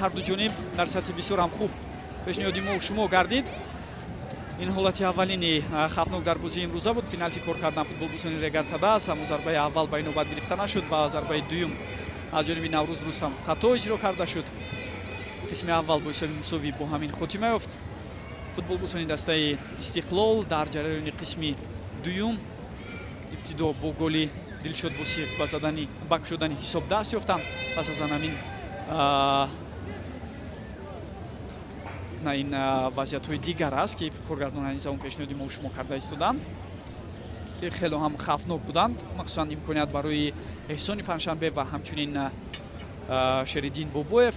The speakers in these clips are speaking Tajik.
Ҳар ду ҷониб дар сатҳи бисёр ҳам хуб пешниҳоди мо шумо гардид. Ин ҳолати аввалини хавфнок дар бозии имрӯза буд. Пеналти кор кардан футболбозони Регар Тадас, аммо зарбаи аввал ба инобат гирифта нашуд ва зарбаи дуюм аз ҷониби Наврӯз Рустам хато иҷро карда шуд. Қисми аввал бо ҳисоби мусовӣ бо ҳамин хотима ёфт. Футболбозони дастаи Истиқлол дар ҷараёни қисми дуюм ибтидо бо голи Дилшод Восиев ба задани ба кушодани ҳисоб даст ёфтанд. Пас аз ан ҳамин на ин вазъиятҳои дигар аст, ки коргардон айни замон пешниҳоди мо шумо карда истоданд, ки хело ҳам хавфнок буданд, махсусан имконият барои Эҳсони Панҷшанбе ва ҳамчунин Шериддин Бобоев,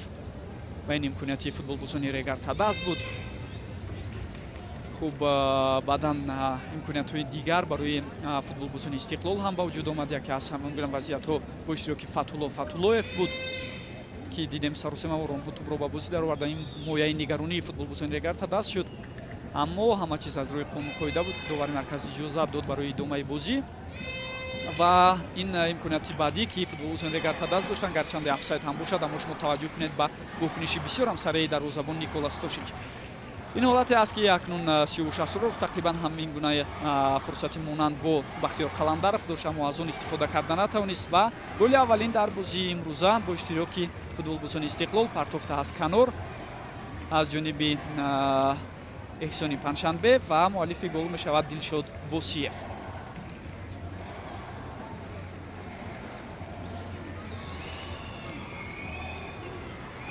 ва ин имконияти футболбозони Регар Тадас буд. Хуб, баъдан имкониятҳои дигар барои футболбозони Истиқлол ҳам ба вуҷуд омад. Яке аз ҳамон гуна вазъиятҳо бо иштироки Фатҳулло Фатҳуллоев буд, ки дидем саросемавор онҳо тӯбро ба бозӣ дароварда. Ин мояи нигаронии футболбозони Регар Тадас шуд, аммо ҳама чиз аз рӯи қонун қоида буд. Довари марказӣ иҷозат дод барои идомаи бозӣ. Ва ин имконияти баъдӣ, ки футболбозони Регар Тадас доштанд, гарчанде офсайд ҳам бошад, аммо шумо таваҷҷӯҳ кунед ба вокуниши бисёр ҳам сареи дарвозабон Никола Стошич. Ин ҳолате аст, ки акнун Сиёвуш Асроров тақрибан ҳамин гуна фурсати монанд бо Бахтиёр Қаландаров дошт, аммо аз он истифода карда натавонист. Ва голи аввалин дар бозии имрӯза бо иштироки футболбозони Истиқлол, партофта аз канор аз ҷониби Эҳсони Панҷшанбе, ва муаллифи гол мешавад Дилшод Восиев.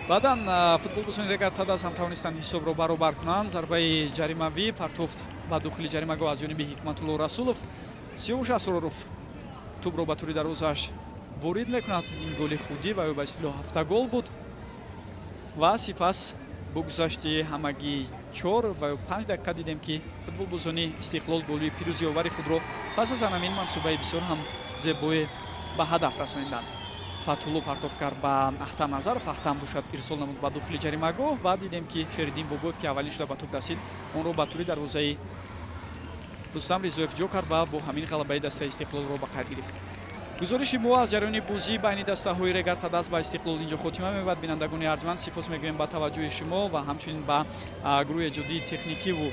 Баъдан футболбозони Регар Тадас ҳам тавонистанд ҳисобро баробар кунанд. Зарбаи ҷаримавӣ, партофт ба дохили ҷаримагоҳ аз ҷониби Ҳикматулло Расулов. Сиёвуш Асроров тӯбро ба тури дарвозааш ворид мекунад. Ин голи худӣ ва ё ба истилоҳ ҳафтагол буд. Ва сипас бо гузашти ҳамагӣ 4 ва ё 5 дақиқа дидем, ки футболбозони Истиқлол голи пирӯзиовари худро пас аз ҳамин мансубаи бисёр ҳам зебое ба ҳадаф расониданд. Фатҳулло партофт кард ба Ахтам Назаров, Ахтам бошад ирсол намуд ба дохили ҷаримагоҳ, ва дидем, ки Шериддин Бобоев, ки аввалин шуда ба тӯб расид, онро ба тури дарвозаи Рустам Ризоев ҷо кард ва бо ҳамин ғалабаи дастаи Истиқлолро ба қайд гирифт. Гузориши мо аз ҷараёни бозӣ байни дастаҳои Регар Тадас ва Истиқлол инҷо хотима меёбад. Бинандагони арҷманд, сипос мегӯем ба таваҷҷӯҳи шумо ва ҳамчунин ба гурӯҳи эҷодии техникиву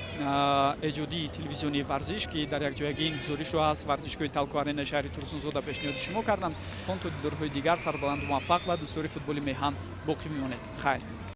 эҷодии телевизионии Варзиш, ки дар якҷоягӣ ин гузоришро аз варзишгоҳи Талко Аренаи шаҳри Турсунзода пешниҳоди шумо карданд. То дидорҳои дигар сарбаланду муваффақ ва дӯстдори футболи меҳан боқӣ мемонед. Хайр.